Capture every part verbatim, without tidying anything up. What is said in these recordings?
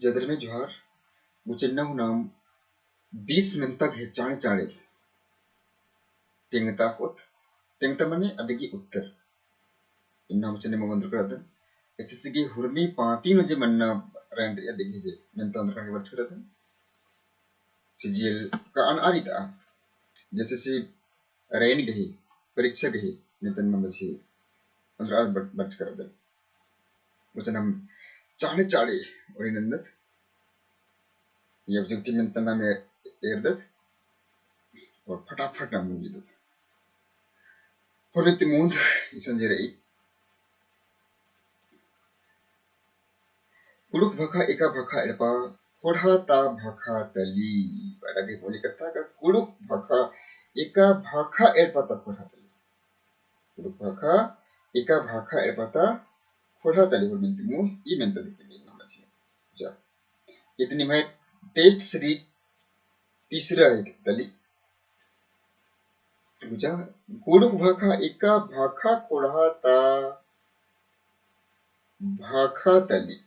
जय धर्मे जोहार। गुचा इन्ना हूँ नाम बीस मेन्ता गही चाँड़े चाँड़े तेंगता होत, तेंगता मने अदिगे उत्तर। इन्ना हूँ गुचा निमा ओन्द्रकरदन। एसएससी गही हुरमी पाती नू जे मन्ना रैन रई अदिगे जे मेन्ता ओन्द्रकन गे बरचकरदन। सीजीएल का अन आरिता, जैसे सी रैन गही, परीक्षा गही, नितन नम्बर छी, ओन्द्रआ बर-, बरचकरदन। गुचा नाम चाँड़े चाँड़े ओरी नन्दत। ये objective मेन्ता नाम ए-, एरदत। और फटाफट नाम मुंजदत। होले ती मुन्द इसन जे रई। कुँड़ुख़ भाखा एका भाखा एड़पा ख़ोंड़हा ता भाखा तली। बअना गही मौलिक कत्था का कुँड़ुख़ भाखा एका भाखा एड़पा ता ख़ोंड़हा तली। कुँड़ुख़ भाखा एका भाखा एड़पा ता ख़ोंड़हा तली होले ती मुन्द ई मेन्ता दिक्की नाम बची। जा। इतनी में test series तीसरा है तली। गुचा, कुँड़ुख़ भाखा एका भाखा ख़ोंड़हा ता भाखा तली।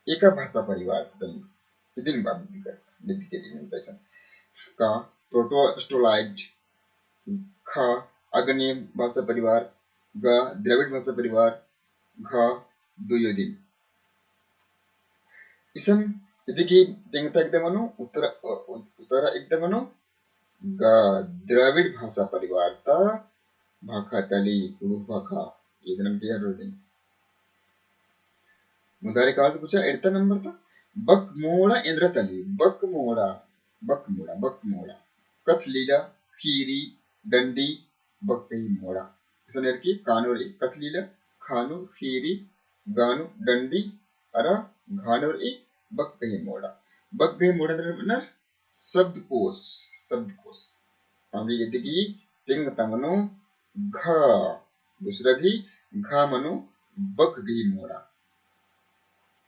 एका भाषा परिवार तली। इदिन बात दिक्की, दिक्की के दिन तैसा। का, Proto-Australoid, ख, आग्नेय भाषा परिवार, ग, द्रविड़ भाषा परिवार, घ, दुयो दिन। इसन इदिगे तेंगता एकदम मनो, उत्तर, अ, उ-, उत्तर एकदम मनो, ग, द्रविड़ भाषा परिवार ता भाखा तली, कुँड़ुख़ भाखा, इदनम के हर दिन। मुन्दारी कालत गुचा एड़ता नंबर ता, बक मोड़ा एन्दरा तली, बक मोड़ा, बक मोड़ा, बक मोड़ा। कथलीला, खीरी, डंडी, बक गही मोड़ा। इसन एरकी का नू रई कथलीला, ख नू खीरी, ग नू डंडी, अरा घ नू रई बक गही मोड़ा। बक गही मोड़ा एन्दरा मनो शब्दकोश, शब्दकोश। अवंगे इदिगे तेंगता मनो घ, दूसरा गही घ मनो बक गही मोड़ा।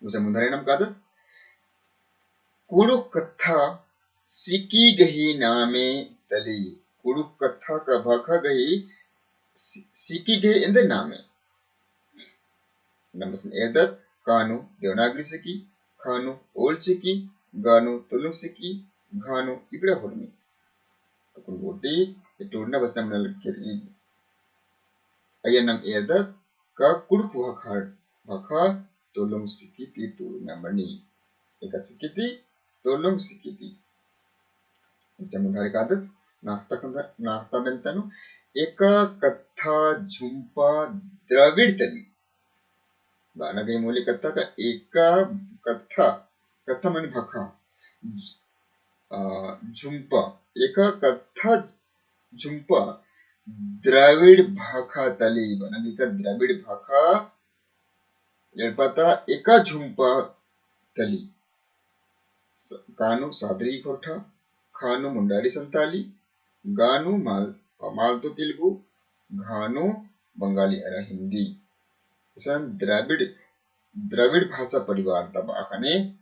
गुचा मुन्दारी नाम कादत। कुँड़ुख़ कत्था सिकी गही नामे तली। कुँड़ुख़ कत्था का भाखा गही सि-, सिकी गही एन्देर नामे। नम्बर सन एरदत, क नू देवनागरी सिकी, ख नू ओल्ड सिकी, ग नू तोलुंग सिकी, घ नू इबड़ा हुरमी। अक्कुन गूटी, ये टूड़ना बस नमन लग्गी। अइय्या नाम एरदत, का कुँड़ुख़ भाखा, भाखा तोलुंग सिकी ती टूड़ना मनी। एका सिकी ती, तोलुंग सिकी ती। अच्छा, मुन्दारी कादत, नाख़ता कत्था, नाख़ता मेन्ता नू, एका कत्था झुम्पा द्रविड़ तली। बअना गही मौलिक कत्था का एका कत्था, कत्था मने भाखा, अ, झुम्पा, एका कत्था झुम्पा द्रविड़ भाखा तली, बअना गही का द्रविड़ भाखा एड़पा ता एका झुम्पा तली। स-, क नू सादरी ख़ोरठा, ख नू मुंडारी संताली, ग नू माल-, मालतो तेलुगु, घ नू बंगाली अरा हिंदी। इसन द्रविड़, द्रविड़ भाषा परिवार ता बआ ख़ने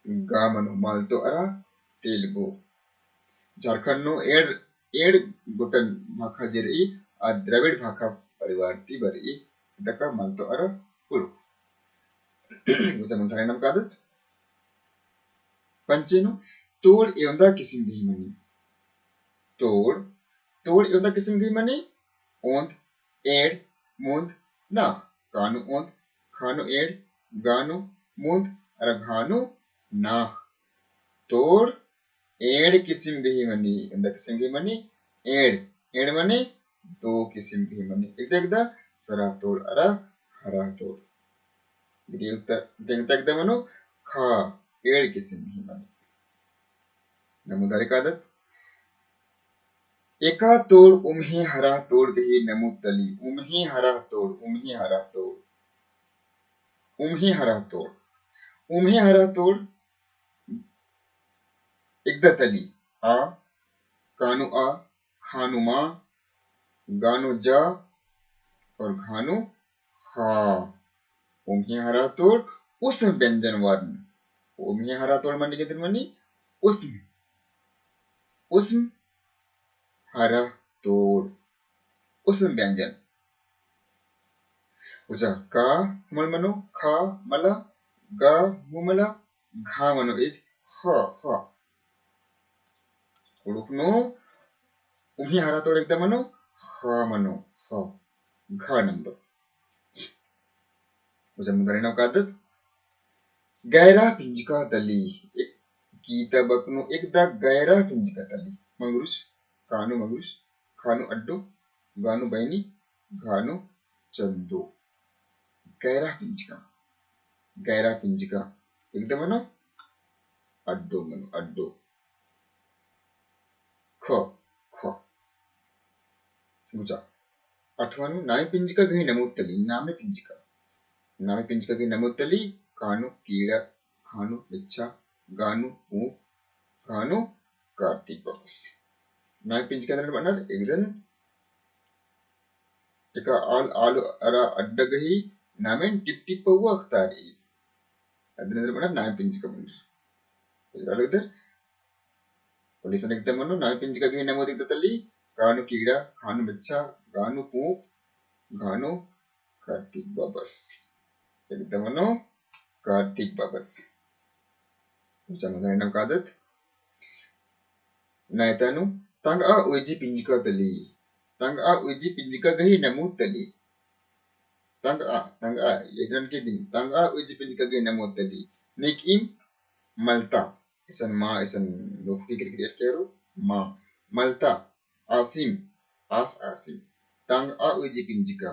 ग मनो मालतो अरा तेलुगु। झारखंड नू एंड़, एंड़ गोटन भाखा जे रई, आ द्रविड़ भाखा परिवार ती बरई, दका मालतो अरा कुँड़ुख़। गुचा मुन्दारी नाम कादत। पंचे नू, तोड़ एवंदा किसिम गही मनी। तोड़, तोड़ एवंदा किसिम गही मनी, ओन्द, एंड़, मुन्द, नाख़। क नू ओन्द, ख नू एंड़, ग नू मुन्द, अरा घ नू नाख़। तोड़ एंड़ किसिम गही मनी, एवंदा किसिम गही मनी, एंड़, एंड़ मने दो किसिम गही मनी। एकदा एकदा सरा तोड़ अरा हरा तोड़। इदी उत्तर तेंगता एकदा मनो ख, एंड़ किसिम गही मनी। नमु दारे कादत। एका तोड़ उम्हे हरा तोड़ गही नमु तली, उम्हे हरा तोड़, उम्हे हरा तोड़। उम्हे हरा तोड़। उम्हे हरा तोड़ एकदा तली। आ, क नू आ, ख नू मा, ग नू जा और घ नू ख़ा। उम्हे हरा तोड़ उस्म व्यंजन वर्ण। उम्हे हरा तोड़ मने के दिन मनी उस्म। उस्म हरा तोड़। उस्म व्यंजन। उजा का मल मनो, ख मला ग मु मला, घ मनो ईद, ख, ख। कुँड़ुख़ नू उम्ही हरा तोड़ एकदम मनो, ख मनो, ख। घ नंबर। उजम दरे नम कादत। गैरा पिंजका तली। एक किताबक नू एकदा गैरा पिंजका तली। मंगरुस, कानू मंगरुस, खानू अड्डो, गानू बैनी, घानू चंदो। गैरा पिंजका। गैरा पिंजका। एकदम मनो अड्डो मनो, अड्डो। ख, ख। गुचा। अठवा नू नामे पिंजका गही नमूद तली, नामे पिंजका। नामे पिंजका गही नमूद तली, कानू कीड़ा, खानू बिच्छा, गानू पूँप, घानू कार्तिक बबस। नामे पिंजका दरन बअनर एकदन एका आल आल अरा अड्डा गही नामेन टिप टिप पउवा अख़तारई। अदिन दरन बअनर नामे पिंजका बअनर। उजरा लगदर। पुलिसन एकदम मनो नामे पिंजका गही नमूद एकदा तली, कानू कीड़ा, खानू बिच्छा, गानू पूँप, घानू कार्तिक बबस। एकदम मनो कार्तिक बबस। उजम दरे नम कादत। नैता नू तंगआ उइजी पिंजका तली। तंगआ उइजी पिंजका गही नमूद तली। तंगआ, तंगआ, एदरन के दिन, तंगआ उइजी पिंजका गही नमूद तली। नीक इम मलता। इसन मा, इसन लोग फिकिर क्रिएट केरू। मा, मलता। आसिम, आस आसिम। तंगआ उइजी पिंजका।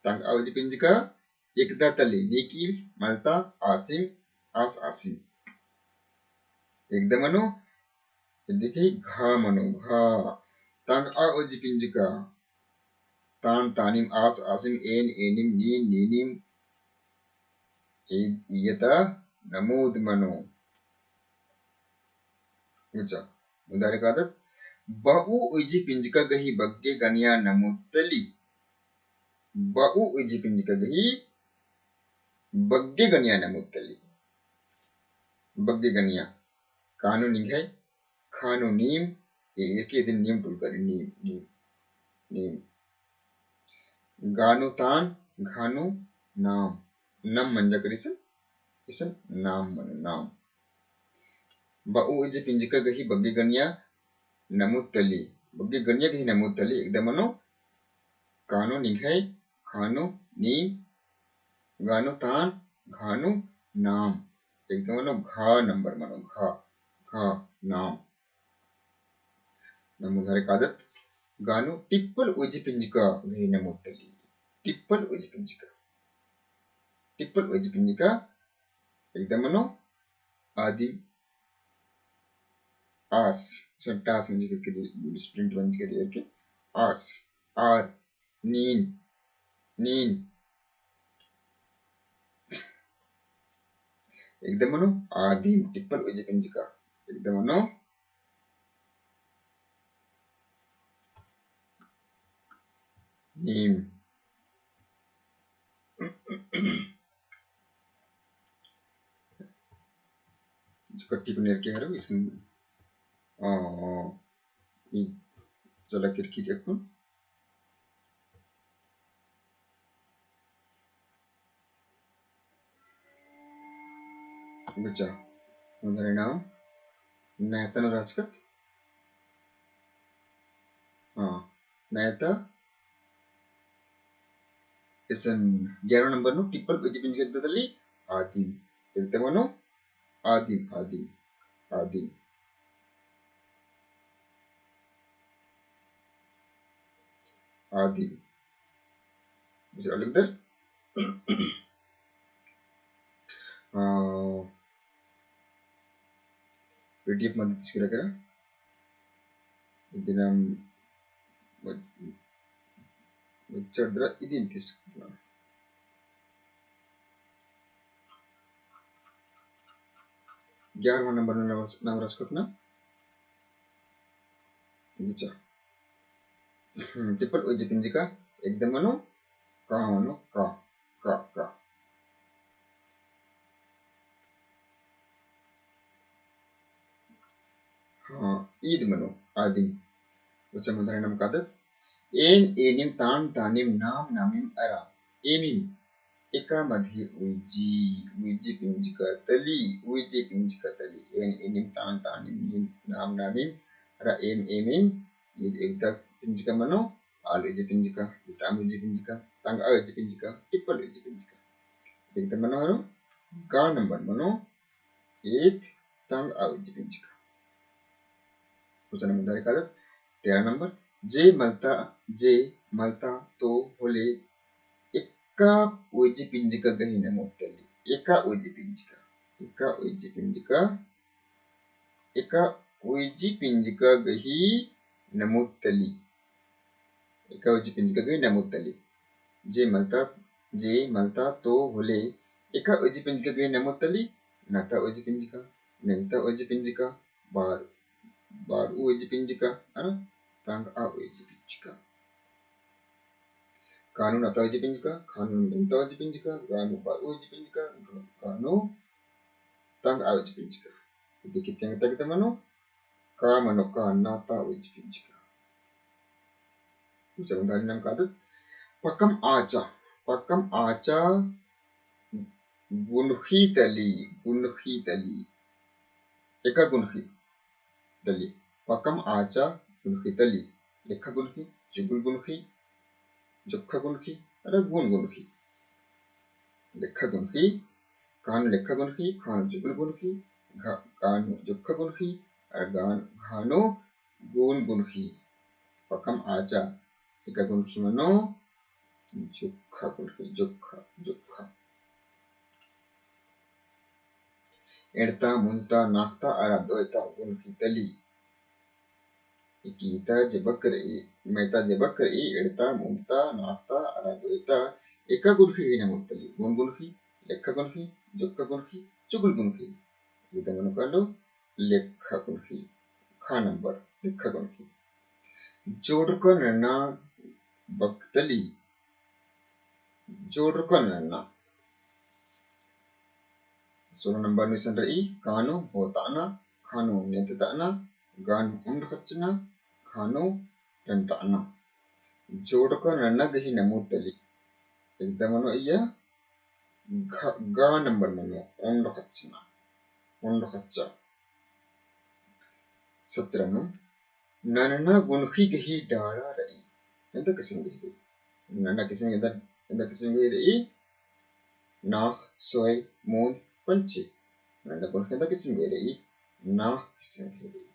तंगआ उइजी पिंजका एकदा तली, नीक इम मलता, आसिम, आस आसिम। एकदम मनो, देखी घा मनो, घा। तंगआ उइजी पिंजका। तान तानिम, आस आसिम, एन एनिम, नीन नीनिम। इ-, इयता नमूद मनो। उचा, मुदारे कादत, बउ उइजी पिंजका गही बग्गे गनिया नमूद तली। बउ उइजी पिंजका गही बग्गे गनिया नमूद तली। बग्गे गनिया। कानू निंग्है, खानू नीम, ए, एके दिन नीम टुलकरी, नीम, नीम, नीम। गानू तान, घानू नाम। नम मंजा करी इसन, इसन नाम मनो, नाम। बउ उइजी पिंजका गही बग्गे गनिया नमूद तली। बग्गे गनिया गही नमूद तली, एकदम मनो कानू निंग्है, खानू नीम, गानू तान, घानू नाम। एकदम मनो घा नंबर मनो, घा, घा नाम। नमूद हरे कादत, गानू टिप्पल उइजी पिंजका गही नमूद तली। टिप्पल उइजी पिंजका। टिप्पल उइजी पिंजका, एकदम मनो आदिम आस, इसन टास मंजकी करी, स्प्रिंट मंजकी करी एरके, आस, आर, नीन, नीन। एकदम मनो आदिम, टिप्पल उइजी पिंजका। एकदम मनो नीम। जो कट्टी को नेर के हरो, इसन, आ, ई चला किरकिट अक्कुन। बच्चा, उदाहरण नाम नैता नू रहचकत। हाँ, नैता इसन ग्यारह नंबर नू टिप्पल उइजी पिंजका एकदम तली आदिम। एकदम मनो आदिम, आदिम, आदिम। आदिम। बिचारा लगदर। आ, पीडीएफ मध्य तिस्किरा केरा। इदिन नाम बच-, बच्चा दरा इदिन तिस्किरा। ग्यारहवाँ नंबर नू नाम रस-, नाम रहचकत ना। बच्चा। हम्म, टिप्पल उइजी पिंजका एकदम मनो का मनो का, का, का। हाँ, ईद मनो आदिम। बच्चा, मुदारे नाम कादत। एन एनिम, तान तानिम, नाम नामिम, अरा एमिम। एका मधी उइजी, उइजी पिंजका तली, उइजी पिंजका तली। एन, एनिम, तान, तानिम, नीम, नाम, नामिम, अरा एम, एमिम, ईद एकदा पिंजका मनो, आल उइजी पिंजका, इताम उइजी पिंजका, तंगआ उइजी पिंजका, टिप्पल उइजी पिंजका। एकदा मनो हरो, गा नंबर मनो, ईद तंगआ उइजी पिंजका। क्वेश्चन नंबर कादत, तेरह नंबर, जे मलता, जे मलता तो होले एका उइजी पिंजका गही नमुद तली, एका उइजी पिंजका, एका उइजी पिंजका, एका उइजी पिंजका गही नमुद तली, एका उइजी पिंजका गही नमुद तली। जे मलता, जे मलता तो होले एका उइजी पिंजका गही नमुद तली, नता उइजी पिंजका, मेन्ता उइजी पिंजका, बार, बारउ उइजी पिंजका, अरा तंगआ उइजी पिंजका। कानू नता उइजी पिंजका, कानू मेन्ता उइजी पिंजका, कानू बारउ उइजी पिंजका, कानू तंगआ उइजी पिंजका। इदी की तेंगता की मनो, का मनो का, नता उइजी पिंजका। उच्चारण धारी नाम कादत, पकम आचा, पकम आचा गुनखी तली, गुनखी तली। एका गुनखी तली। पकम आचा गुनखी तली। लेखा गुनखी, चुगुल गुनखी, जोखा गुनखी, अरा गुन गुनखी। लेखा गुनखी, कानू लेखा गुनखी, कानू चुगुल गुनखी, घ-, कानू जोखा गुनखी, अरा गान-, घानू गुन गुनखी। पकम आचा, एका गुनखी मनो, जोखा गुनखी, जोखा, जोखा। एड़ता, मुन्ता, नाखता, अरा दोयता गुनखी तली। इकीता जेबक रई, मइता जेबक रई, एड़ता, मुन्ता, नाखता, अरा दोयता, एका गुनखी गही नमुद तली। गुन गुनखी, लेखा गुनखी, जोखा गुनखी, चुगुल गुनखी। इदा मनो कालो, लेखा गुनखी। खा नंबर, लेखा गुनखी। जोड़का नन्ना बकतली। जोड़का नन्ना। सोलह नंबर नू इसन रई, कानू बोताना, खानू नेतताना, गानू उंडखचना, खानू टंटाना। जोड़का नन्ना गही नमुद तली। एकदा मनो इया घ-, गा नंबर मनो, उंडखचना, उंडखचा। सत्रह नू, नन्ना गुनखी गही डाड़ा रई। एन्दा किसिम गही रई। नन्ना किसिम एन्दा, एन्दा किसिम गही रई। नाख, सोय, मुन्द, पंचे। नन्ना गुनखी एन्दा किसिम गही रई। नाख किसिम गही रई।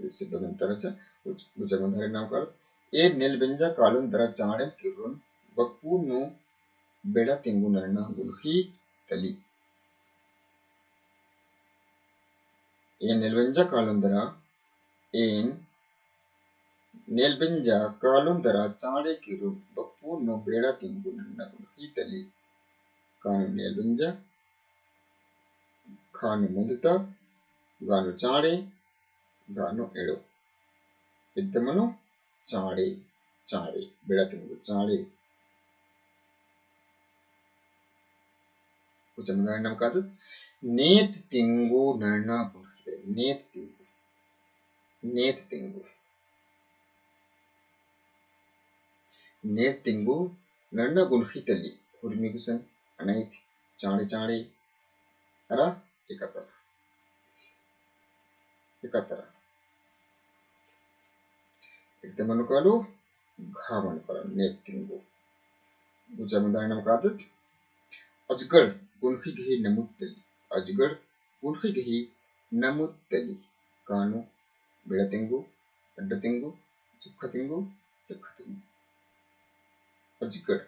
इसे बगन तरह से उच-, उच्चारण धारी नाम कादत। एन नेलबेंजा कालोन दरा चाँड़ेम किर्रोन बप्पू नू बेड़ा तिंगु नन्ना गुनखी तली। एन नेलबेंजा कालोन दरा, एन नेलबेंजा कालोन दरा चाँड़े किर्रोन बप्पू नू बेड़ा तिंगु नन्ना गुनखी तली। कानू नेलबेंजा, खानू मुन्दता, गानू चाँड़े, गानू एड़ो। एकदा मनो चाँड़े, चाँड़े, बेड़ा तिंगु चाँड़े। उच्चारण धारी नाम कादत, नेत तिंगु नन्ना गुनखी तली, नेत तिंगु, नेत तिंगु। नेत तिंगु नन्ना गुनखी तली, हुरमी गुसन, अनैत, चाँड़े चाँड़े, अरा एका तरा। एका तरा। एकदा मनो कालो, घा मनो कालो, नेत तिंगु। उच्चारण धारी नाम कादत, अजगड़ गुनखी गही नमुद तली। अजगड़ गुनखी गही नमुद तली। कानू बेड़ा तिंगु, अड्डा तिंगु, चुक्खा तिंगु, चुक्खा तिंगु। अजगड़,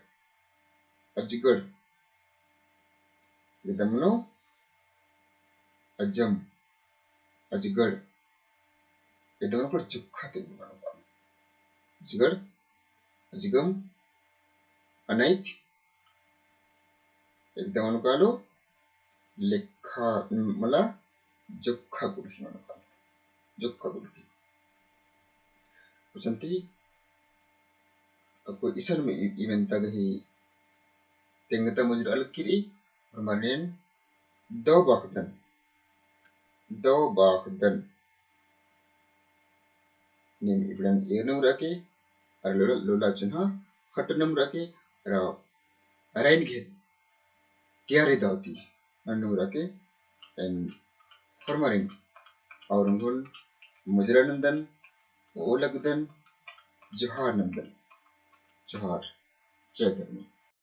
अजगड़। एकदा मनो अजम, अजगड़। एकदा मनो कालो चुक्खा तिंगु मनो कालो। अजगड़, अजगम, अनैत, एकदा मनो कालो लेखा, मला जोखा गुनखी मनो कालो। जोखा गुनखी। उचंती अक्कु इसन में इ-, इवेंता गही तेंगता मुजरा अलग किरी, और मानेन दव बाखदन, दव बाखदन। नीम इबड़न एरनम रअके, अरा लोला, लोला चुन्हा खटनम रअके, अरा अरइन गे तियारी दव ती अन्नुरा के एन होरमारिन और उंगुन मुजरा नंदन, ओ लगदन, जोहार नंदन। जोहार। जय धर्मेस।